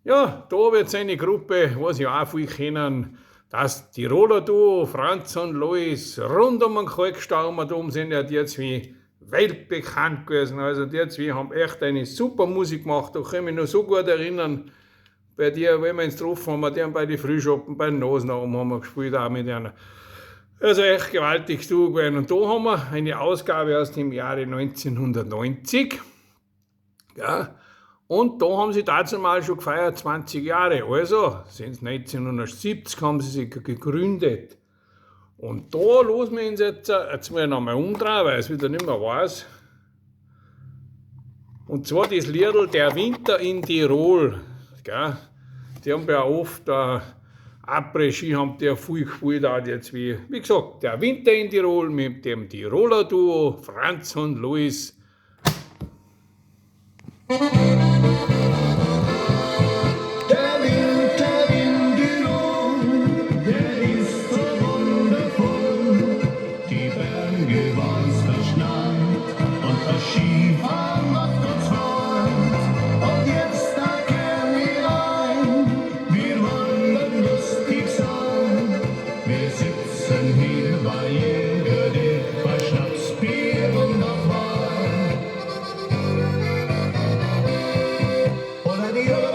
Ja, da wird seine Gruppe, was ja auch viel kennen, das Tiroler Duo Franz und Lois rund um den Kalkstaumadom sind ja die zwei weltbekannt gewesen. Also die zwei haben echt eine super Musik gemacht, da kann ich mich noch so gut erinnern. Bei dir, wenn wir uns getroffen haben, die haben bei den Frühschoppen, bei den Nosen oben haben wir gespielt, auch mit einer. Also echt gewaltig du gewesen. Und da haben wir eine Ausgabe aus dem Jahre 1990. Ja, und da haben sie dazu mal schon gefeiert, 20 Jahre. Also sind 1970 haben sie sich gegründet. Und da losen wir uns jetzt, jetzt muss ich nochmal umdrehen, weil ich es wieder nicht mehr weiß. Und zwar das Liedl Der Winter in Tirol. Gell? Die haben ja oft Après-Ski haben die ja viel gespielt, auch die zwei. Wie gesagt, der Winter in Tirol mit dem Tiroler Duo Franz und Luis. Der Winter in Tirol, der ist so wundervoll. Die Berge weiß verschneit und das Skifahren macht uns Freud. Und jetzt da kehren wir ein, wir wollen lustig sein. Wir sitzen hier bei Jägerdick, bei Schnaps, Bier und auch Wein. Oder die, oder